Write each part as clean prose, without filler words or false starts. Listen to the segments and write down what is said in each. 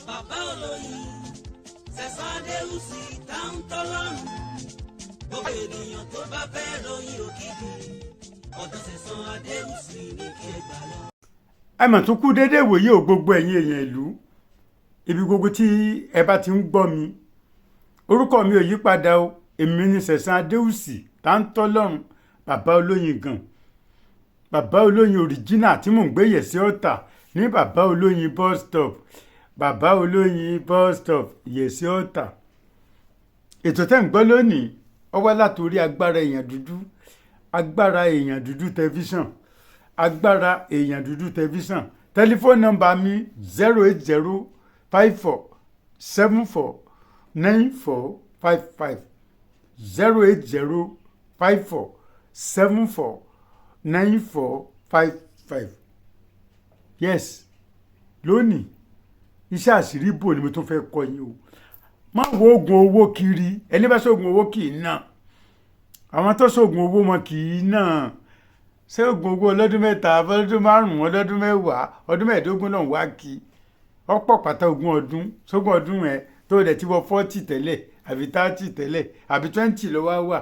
Bàbá olóyin Sẹ̀san Adéwùsì Táńtọ́lọ́run, gbogbo ènìyàn tó bá fẹ́ ròyìn òkìkí, ọ̀dọ̀ Sẹ̀san Adéwùsì ní kí ẹ gbà lọ. Ẹ mà tún kú déédéé wòye ò, gbogbo ẹ̀yin èèyàn ìlú, ibi gbogbo tí ẹ bá ti ń gbọ́ mi. Orúkọ mi ò yí padà o, èmi ni Sẹ̀san Adéwùsì Táńtọ́lọ́run, bàbá olóyin gan, bàbá olóyin original tí mò ń gbé Yẹ̀sí Ọ̀tà ní bàbá olóyin bus stop, bàbá olóyin bus stop, Yẹ̀sí Ọ̀tà. Ètò tẹ́ ń gbọ́ lónìí, ó wá látòrí Agbára Èèyàn Dúdú, Agbára Èèyàn Dúdú Tẹlifíṣàn, Agbára Èèyàn Dúdú Tẹlifíṣàn. Tẹlifóònù nọ́mbà mi, 08054749455, 08054749455. Yes, lónìí, iṣẹ́ àṣírí bò ni mo tún fẹ́ kọ́ yín o. Má wo oògùn owó kiri. Ẹni bá ṣoògùn owó kì í ná. Àwọn tó ṣoògùn owó wọn kì í ná. Ṣé oògùn owó ọlọ́dún 3, ọlọ́dún 5, ọlọ́dún 10, ọdún 15 náà wá kí ọ̀pọ̀ pátá? 20 ọdún sógún ọdún ẹ̀ tó dẹ̀ ti wọ 40 tẹ́lẹ̀, àbí 30 tẹ́lẹ̀, àbí 20 ló wá wà.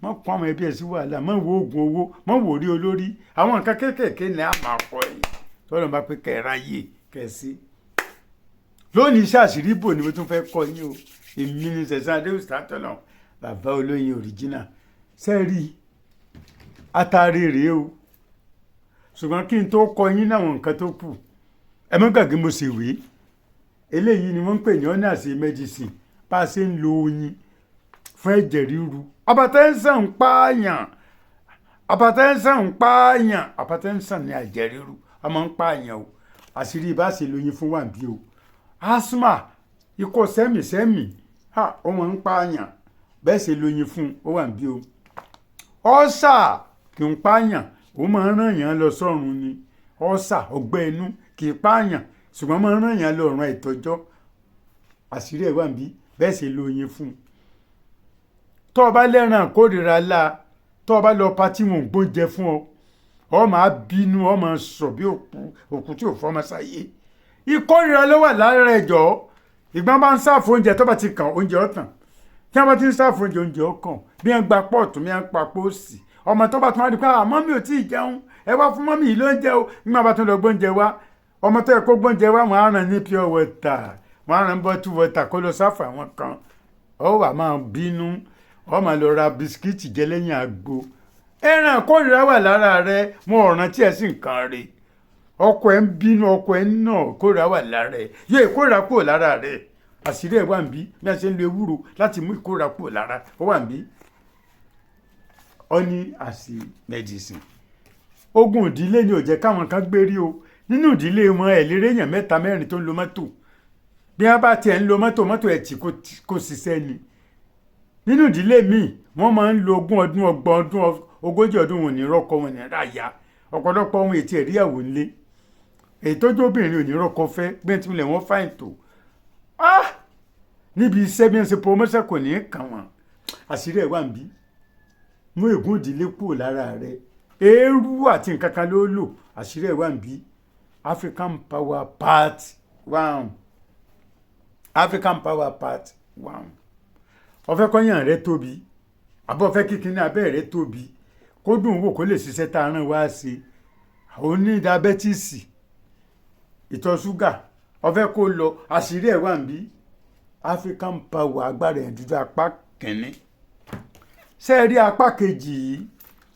Mọ́ kó àwọn ẹbí ẹ̀ sí wàhálà. Mọ́ wo oògùn owó, mọ́ wò rí olórí. Àwọn nǹkan kéékèèké ní a máa kọ́ yìí tọ́lọ́ bá pé kẹ́ ẹ ráyè kẹ́ ẹ sí. Lónìí, iṣẹ́ àṣírí bò ni mo tún fẹ́ kọ́ yín o. Èmi ni Sẹ̀san Adéwùsì Táńtọ́lọ́run, bàbá olóyin original. Sẹ́ẹ̀rí atare rèé o. Ṣùgbọ́n kí n tó kọ́ yín láwọn nǹkan tó kù, ẹ má gbàgbé mo sì wí, eléyìí ni wọ́n ń pè ní honey as medicine, bá a ṣe ń lo oyin fún ẹ̀jẹ̀ ríru. Hypertension ń pààyàn, hypertension ń pààyàn. Hypertension ní ẹ̀jẹ̀ ríru, a máa ń pààyàn o. Àṣírí bá a ṣe lóyin fún wa bí o. Asthma, ikọ́ sẹ́mìsẹ́mì, ha, ó máa ń pààyàn. Bẹ́ẹ̀ ṣe lóyin fún ó wà bí o. Ulcer kì í pààyàn, ó máa ń ràn yàn lọ sọ́run ni. Ulcer, ọgbẹ́ inú, kì í pààyàn, ṣùgbọ́n máa ń ràn yàn lọ ọ̀run àìtọ́jọ́. Àṣírí ẹ̀ wà bí bẹ́ẹ̀ ṣe lóyin fún un. Tó o bá lẹ́ràn kórìíra la, tó o bá lọ party, wọn ò gbóúnjẹ fún ọ, ọ máa bínú, ọ máa sọ bí òkú, òkú tí ò fọmọ sáyé. Ìkórìíra ló wà lára ẹjọ́. Ìgbọ́n bá ń serve oúnjẹ, tó bá ti kàn oúnjẹ ọ̀tàn. Tí wọ́n bá ti ń serve oúnjẹ, oúnjẹ ọkàn. Bí wọ́n gba pọ́ọ̀tù, bí wọ́n pa póòsì, ọmọ tó bá tún wá di pé mummy ò tí ì jẹun, ẹ wá fún mummy yìí lóúnjẹ o. Nígbà bá tún lọ gbóúnjẹ wá, ọmọ tó yẹ kó gbóúnjẹ wá, wọn á ràn ní pure water, wọn á ràn bottle water kó lọ serve àwọn kan. Ọ wà máa bínú, ọ máa lọ ra biscuit jẹ lẹ́yìn àgbo. Ẹran kórìíra wà lára rẹ, mo ọ̀ràn tí ẹ sì nǹkan rè. Ọkọ ẹ ń bínú, ọkọ ẹ ń nà, kórìíra wà lára ẹ. Yóò ìkórìíra kúrò lára rẹ. Àṣírí ẹ wà ń bí, bí a ṣe ń lo ewúro láti mú ìkórìíra kúrò lára, ó wà ń bí. Honey as medicine. Ogun ìdílé ni ò jẹ́ káwọn kan gbé rí o. Nínú ìdílé wọn, ẹ̀ lérè èèyàn mẹ́ta mẹ́rin tó ń lo mọ́tò. Bí wọ́n bá tiẹ̀ ń lo mọ́tò, mọ́tò ẹ̀ tí kò ṣiṣẹ́ ni. Nínú ìdílé míì, wọ́n máa ń lo 20 ọdún, 30 ọdún, 40 ọdún, wọn ò ní rọ́kọ, wọn ní ráyà. Ọ̀pọ̀lọpọ̀ ohun ètí ẹ̀ríyàwó ńlé, èyí tó jóbìnrin ò ní rọ́kọ fẹ́. Bí wọ́n ti lẹ̀ wọ́n fáìn tó níbi iṣẹ́, bí wọ́n ṣe promotion kò ní í kàn wọ́n. Àṣírí ẹ̀ wà ń bí. Mú ègún ìdílé kúrò lára rẹ̀, eérú àti nǹkan kan ló lò. Àṣírí ẹ̀ wà ń bí. African Power Part One, African Power Part One. Ó fẹ́ kọ́yàn rẹ tóbi, àbọ̀ fẹ́ kíkiní abẹ́ rẹ tóbi, kó dùn wò, kó lè ṣiṣẹ́ tá a rán wá sí. Àwọn ní diabetes, ìtọ̀ ṣúgà, ó fẹ́ kó lọ, àṣírí ẹ̀ wà ń bí. African Power, agbára ẹ̀ dúdú, apá kìíní. Ṣé ẹ rí apá kejì yìí?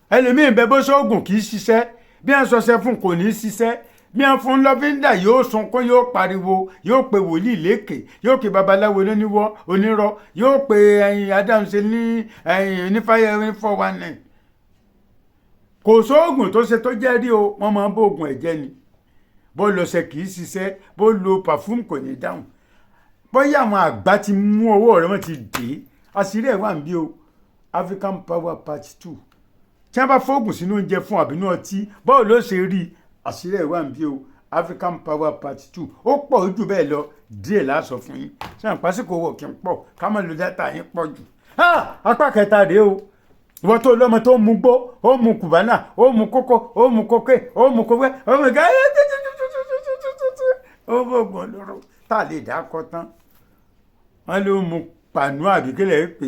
Ẹlòmíín bẹ, bó ṣoògùn kì í ṣiṣẹ́. Bí wọ́n sọṣẹ fún kò ní í ṣiṣẹ́. Bí wọ́n fún lọ́fíńdà, yóò sunkún, yóò pariwo, yóò pe wòlíì lékè, yóò pe babaláwo oníwọ́ onírọ́, yóò pe ẹyin adáhunṣe ní ẹyin onífáyẹ ní 419. Kò sóògùn tó ṣe tó jẹ́ rí o. Wọ́n máa ń bó oògùn ẹ̀jẹ̀ ni. Bó lọ́sẹ̀ kì í ṣiṣẹ́, bó lo perfume kò ní dáhùn. Bóyá àwọn àgbà ti mú ọwọ́ rẹ̀, wọ́n ti dé. Àṣírí ẹ̀ wà ń bí o. African Power Part Two. Tí wọ́n bá fóògùn sínú oúnjẹ fún àbínú ọtí, báwo ló ṣe rí? Àṣírí ẹ̀ wà ń bí o. African Power Part Two, ó pọ̀ jù bẹ́ẹ̀ lọ. Díẹ̀ láṣọ fún yín. Ṣé àwọn pásíkò wọ̀ kí n pọ̀ ká má lo data yín pọ̀ jù. Apá kẹta rèé o. Ìwọ tó lọ́mọ tó mu gbó, ó mu kùbánà, ó mu kókó, ó mu kókè, ó mu kókè, ó mu gá, Ó bògùn olóró tá a lè dákọ tán. Wọ́n ló mu pàánù àbíkẹ́lẹ̀ pè.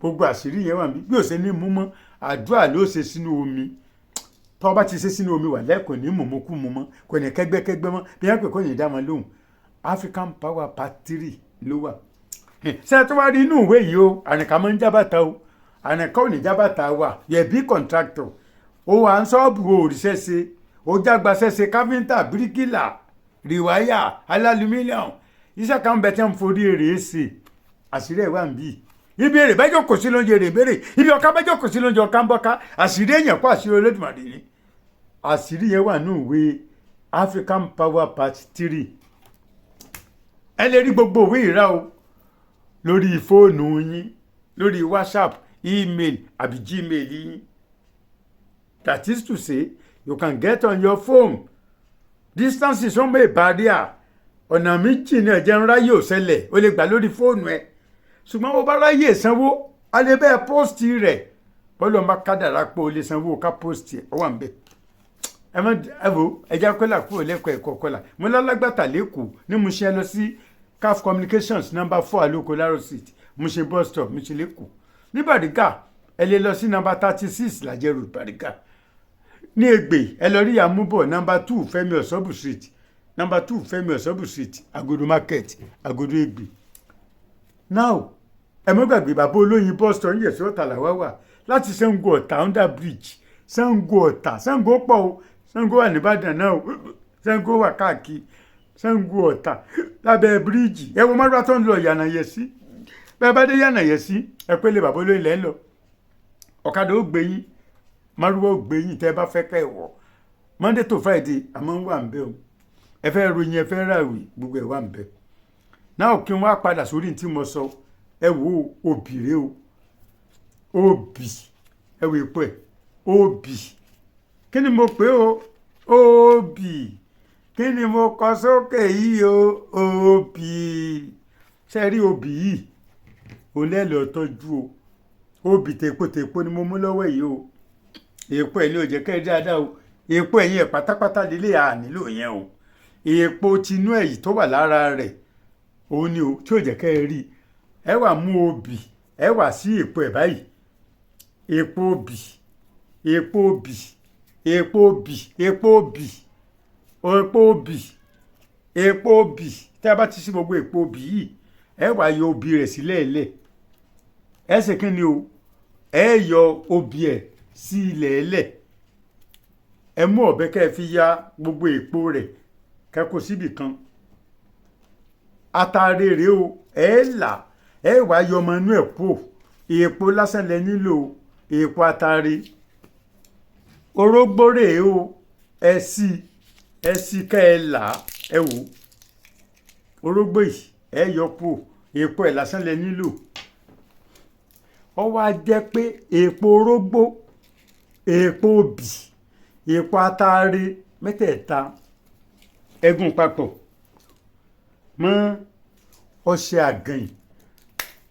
Gbogbo àṣírí yẹn wà níbí. Bí ó ṣe ní mú mọ́, àdúrà ló ṣe sínú omi. Tó bá ti ṣe sínú omi, wà lẹ́kọ̀ọ́ ní mùmúkú mu mọ́, kò ní kẹ́gbẹ́kẹ́gbẹ́ mọ́, bí wọ́n pè kò ní dá wọn lóhùn. African Power Part 3 ló wà. Ṣé tó wá rí inú ìwé yìí o, àrìnká máa ń jábàtà o, àrìnká ò ní jábàtà wà. Yẹ̀bí contractor, ó wà ń ṣọ́ọ̀bù òrìṣẹ́ ṣe, ó jágbaṣẹ́ ṣe, káfíńtà, bíríkìlà, rìwáyà, alálùmílíọ̀n. Iṣẹ́ kan bẹ tí wọ́n forí èrè ṣe, àṣírí ẹ̀ wà ń bí. Ibi èrè bá jókòó sí lóúnjẹ èrè béèrè, ibi ọ̀ká bá jókòó sí lóúnjẹ ọ̀ká ń bọ́ká. Àṣírí èèyàn kó àṣírí Olódùmarè ni. Àṣírí yẹn wà ní ìwé African Power Part 3. Ẹ lè rí gbogbo òwe ìrà o lórí fóònù yín, lórí WhatsApp, email àbí Gmail yín. That is to say, you can get on your phone. Distance is not a barrier. Ọ̀nà méjì ní ẹ̀jẹ̀ ń ráyè ò ṣẹlẹ̀, o lè gbà lórí fóònù ẹ. Ṣùgbọ́n bó bá ráyè sanwó, a lè bẹ́ẹ̀ post rẹ̀. Bọ́lá ọmọ kádàrá pé o lè sanwó ká post ẹ̀, ọ wà ń bẹ̀. Ẹ má ẹ wo ẹja kọ́là kúrò lẹ́kọ̀ọ́ ẹ̀kọ́ kọ́là. Mo lálágbàtà lẹ́kọ̀ọ́ ní mo ṣe lọ sí CAF Communications, number 4 Aloko Laro Street, Mushin bus stop, Mushin lẹ́kọ̀ọ́. Ní Bàrígà, ẹ lè lọ sí number 36 Lajẹ Road, Bàrígà. Ní Ègbè, ẹ lọ rí Àmúbọ̀, number 2 Fẹ́mi Ọ̀ṣọ́bù Street, number 2 Fẹ́mi Ọ̀ṣọ́bù Street, Agodo Market, Agodo Ègbè. Now, ẹ mọ́ gbàgbé, bàbá olóyin bus stop ní Yẹ̀sọ́ Ọ̀tà làwá wà, láti Ṣàngó Ọ̀tà under bridge. Ṣàngó Ọ̀tà, Ṣàngó pọ̀ o, Ṣàngó wà nìbàdàn náà o, Ṣàngó wà káàkiri. Ṣàngó Ọ̀tà lábẹ́ bíríìjì, ẹ wo márùwá tó ń lọ Yànàyẹ̀sí. Bẹ́ẹ̀ bá dé Yànàyẹ̀sí, ẹ pé lè bàbá olóyin lẹ́ ń lọ. Ọ̀kadà ó gbé yín, márùwá ó gbé yín tẹ́ ẹ bá fẹ́ kẹ́ ẹ wọ̀. Monday to Friday, àmọ́ ń wà ń bẹ́ o. Ẹ fẹ́ ròyìn, ẹ fẹ́ ràwì, gbogbo ẹ̀ wà ń bẹ́. Náà kí n wá padà sórí tí mo sọ. Ẹ wo obì rẹ o, obì, ẹ wo èpo ẹ, obì. Kí ni mo pè o? Obì. Kí ni mo kọ sókè yìí o? Obì. Ṣe rí obì yìí, o lẹ́lọ́ tọ́jú o. Obì tèpo ni mo mú lọ́wọ́ yìí o. Èpo ẹ̀ ní ò jẹ́ kẹ́ ẹ dáadáa o. Èpo ẹ̀yìn ẹ̀ pátápátá lélẹ̀, à nílò yẹn o. Èpo tinú ẹ̀yìn tó wà lára rẹ̀ òun ni o tí ò jẹ́ kẹ́ ẹ rí. Ẹ wà mú obì, ẹ wà sí èpo ẹ̀ báyìí. Èpo obì, èpo obì, èpo obì, èpo obì, èpo obì, èpo obì. Tẹ́ ẹ bá ti sí gbogbo èpo obì yìí, ẹ wà yọ obì rẹ̀ sílẹ̀ ẹ̀lẹ̀. Ẹ ṣe kí ni o? Ẹ yọ obì ẹ̀ sí ilẹ̀ ẹlẹ̀. Ẹ mú ọ̀bẹ kẹ́ ẹ fi ya gbogbo èpo rẹ̀, kẹ́ kó síbì kan. Atare rèé o, ẹ là, ẹ wá yọ ọmọ inú ẹ̀ kú. Èpo lásán lẹ nílò, èpo atare. Orógbó rèé o, ẹ sí, ẹ sí kẹ́ ẹ là. Ẹ wò orógbó yìí, ẹ yọ kú, èpo ẹ̀ lásán lẹ nílò. Ó wá jẹ́ pé èpo orógbó, èpo obì, èpo atare mẹ́tẹ̀ẹ̀ta, ẹgún papọ̀ mọ́ ọṣẹ àgànyìn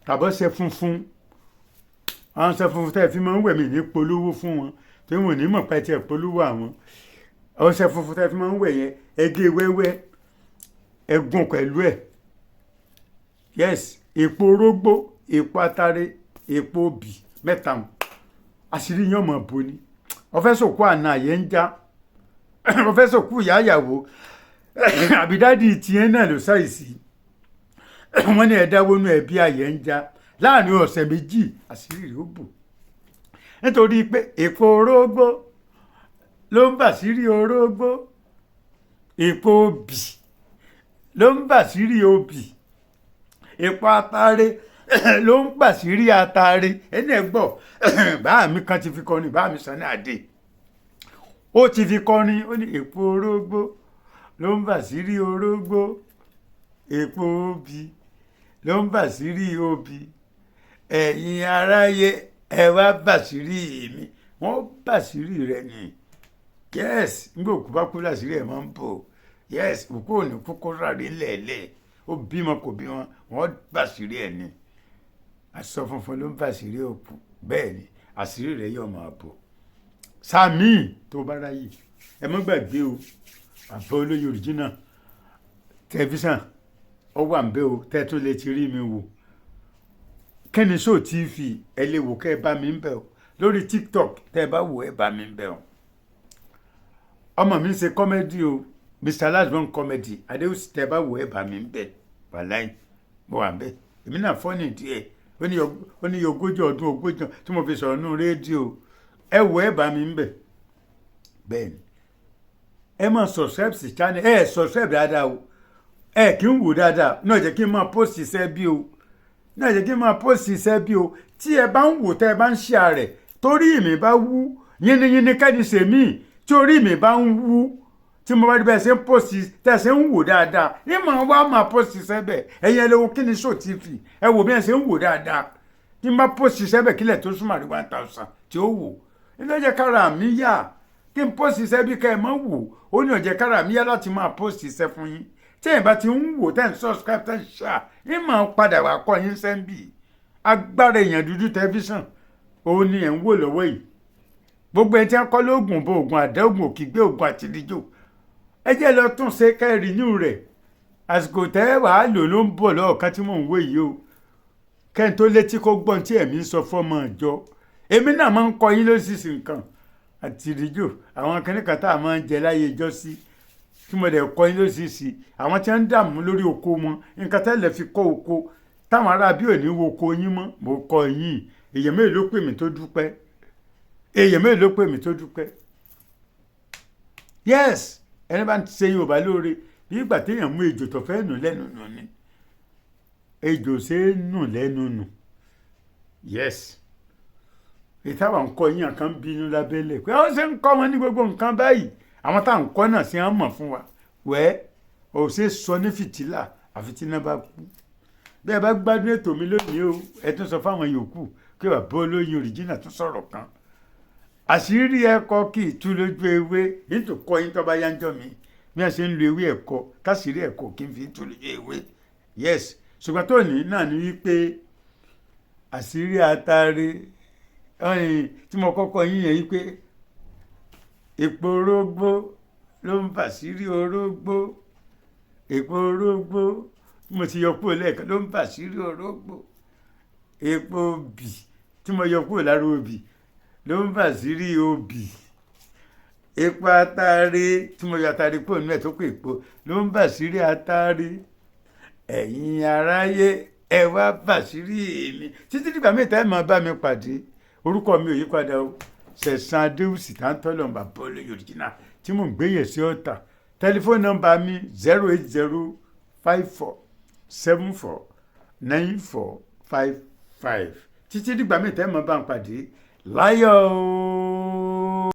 tàbí ọṣẹ funfun. Àwọn ọṣẹ funfun tẹ́ ẹ fi máa ń wẹ̀, mí ní polówó fún wọn tí wọn ò ní mọ̀ pé ẹ tiẹ̀ polówó. Àwọn ọṣẹ funfun tẹ́ ẹ fi máa ń wẹ̀ yẹn, ẹ gé wẹ́wẹ́, ẹ gún pẹ̀lú ẹ̀. Yes, èpo orógbó, èpo atare, èpo obì mẹ́ta wọn, àṣírí yẹn ọmọ bò ni. Ọfẹ́ sòkú àná, àyẹ̀ ń já, ọfẹ́ sòkú ìyá ìyàwó àbí daddy tiẹ̀ náà ló ṣàìsí, wọ́n ní ẹ̀dáwó nú ẹbí, àyẹ̀ ń já, láàrin ọ̀sẹ̀ 2 àṣírí rẹ̀ ó bò, nítorí pé èpo orógbó ló ń bàṣírí orógbó, èpo obì ló ń bàṣírí obì, èpo atare ló ń bàṣírí atare. Ẹni ẹ gbọ́, báà mi kan ti fi kọrin, báà mi Sunny Adé, ó ti fi kọrin. Ó ní èpo orógbó ló ń bàṣírí orógbó, èpo obì ló ń bàṣírí obì, ẹ̀yin aráyé, ẹ wá bàṣírí mi. Wọ́n bàṣírí rẹ ni. Yes, nígbà òkú bá kú láṣírí ẹ̀ máa ń bò. Yes, òkú ò ní kókó rárí lẹ̀lẹ̀. Ó bímọ, kò bímọ, wọ́n bàṣírí ẹ̀ ni. Aṣọ funfun ló ń bàṣírí òkú. Bẹ́ẹ̀ ni àṣírí rẹ̀ yóò máa bò. Sàmì tó bá ráyè, ẹ má gbàgbé o, àbọ̀ olóyè original. Tẹlifíṣàn ó wà ń bẹ̀ o, tẹ́ tún lè ti rí mi wò. Kẹ́ni Show TV, ẹ lè wò kẹ́ ẹ bá mi ń bẹ̀ o. Lórí TikTok, tẹ́ ẹ bá wò, ẹ bá mi ń bẹ̀ o. Ọmọ mi ń ṣe comedy o, Mr Lasbon Comedy Adéwùsì, tẹ́ ẹ bá wò, ẹ bá mi ń bẹ̀. Wàláì, mo wà ń bẹ̀. Èmi náà funny díẹ̀. Ó ní 40 ọdún, 40 tí mo fi sọ̀rọ̀ nínú rédíò. Ẹ wò, ẹ bá mi ń bẹ̀. Bẹ́ẹ̀ ni, ẹ máa subscribe sí channel. Ẹ subscribe dáadáa o, ẹ kì í wò dáadáa náà jẹ́ kí n máa post iṣẹ́ bí o, náà jẹ́ kí n máa post iṣẹ́ bí o. Tí ẹ bá ń wò, tẹ́ ẹ bá ń share rẹ̀, torí mi bá wú yínníyínní kẹ́ni ṣèmí, tí orí mi bá ń wú, tí mo bá rí bẹ́ẹ̀ ṣe ń post, tẹ́ ẹ ṣe ń wò dáadáa, ní màá wá máa post iṣẹ́ bẹ́ẹ̀. Ẹ̀yin ẹ lè wo Kíni Show TV, ẹ wò bí ẹ ṣe ń wò dáadáa. Tí n bá post iṣẹ́ bẹ́ẹ̀, kílẹ̀ tó súnmọ́ àrí 1,000 tí ó wò. Ilé jẹ́ kára mi yá kí n post iṣẹ́ bí ká ẹ mọ́ wò ó ní ọ̀jẹ̀ kára mi yá láti máa post iṣẹ́ fún yín. Tí ẹ̀ bá ti ń wò, tẹ́ ń subscribe, tẹ́ ń share, ń máa padà wá kọ́ yín sẹ́ńbì. Agbára Èèyàn Dúdú Tẹlifíṣàn òun ni ẹ̀ ń wò lọ́wọ́ yìí. Gbogbo ẹ̀ tí wọ́n kọ́ lóògùn bó, oògùn àdá, oògùn òkìgbé, oògùn àtìlíjò, ẹ jẹ́ lọ tún ṣe kẹ́rì ní rẹ̀. Àsìkò tẹ́ wàá lò ló ń bọ̀ lọ́ọ̀kan tí mò ń wò yìí o. Kẹ́ni tó létí kó gbọ́n tí ẹ̀mí ń sọ fọ́mọ ìjọ. Èmi náà máa ń kọ yín lóṣìṣì nǹkan àtìlíjò, àwọn kìnnìkan tá a máa ń jẹ láyé ìjọ sí, tí mo dẹ̀ kọ́ yín lóṣìṣì. Àwọn tí wọ́n ń dààmú lórí oko wọn, nǹkan tẹ́lẹ̀ fi kọ́ oko táwọn ará bí ò ní wo oko yín mọ́, mo kọ́ yín. Èèyàn mélòó ló pè mí tó dúpẹ́? Èèyàn mélòó ló pè mí tó dúpẹ́? Yes, ẹni bá ń ṣe Yorùbá lóore, bí ìgbà téèyàn mú ejò tó fẹ́ nù lẹ́nu nù ni. Ejò ṣe é nù lẹ́nu nù. Yes, ìtawà ń kọ́ yín kan bínú lábẹ́lẹ̀ pé ó ṣe ń kọ́ wọn ní gbogbo nǹkan báyìí. Àwọn tá à ń kọ́ náà sí wọn mọ̀ fún wa wẹ́ ò ṣe sọ ní fìtílà àfi tí iná bá kú. Bẹ́ẹ̀ bá gbádùn ètò mi lónìí o, ẹ tún sọ fáwọn yòókù kí bàbá olóyin òrìjìnà tún sọ̀rọ̀ kan. Àṣírí ẹ̀kọ́ kì í tú lójú ewé. Nítorí kọ́ yín tó bá yánjọ́ mi bí wọ́n ṣe ń lo ewé ẹ̀kọ́ káṣírí ẹ̀kọ́ kì í fi tú lójú ewé. Yes, ṣùgbọ́n tó ní náà ni wípé àṣírí atare tí mo kọ́kọ́ yín yẹn wípé èpo orógbó ló ń fàṣírí orógbó, èpo orógbó tí mo ti yọ kúrò lẹ́ẹ̀kan ló ń fàṣírí orógbó, èpo obì tí mo yọ kúrò lára obì ló ń fàṣírí obì, epo atare tí mo yọ atare kúrò nínú ẹ̀ tó kó èpo ló ń fàṣírí atare. Ẹ̀yin aráyé, ẹ wá fàṣírí èmi. Títí dìgbà mẹ́ta ẹ̀ máa bá mi pàdé, orúkọ mi ò yí padà o, Sẹ̀san Adéwùsì Táńtọ́lọ̀, bàbá olóyè original tí mò ń gbéyẹ̀ sí Ọ̀tà. Tẹlifóònù nọ́mbà mi 08054749455. Títí dìgbà mẹ́ta ẹ̀ máa bá mi pàdé láyọ̀ o.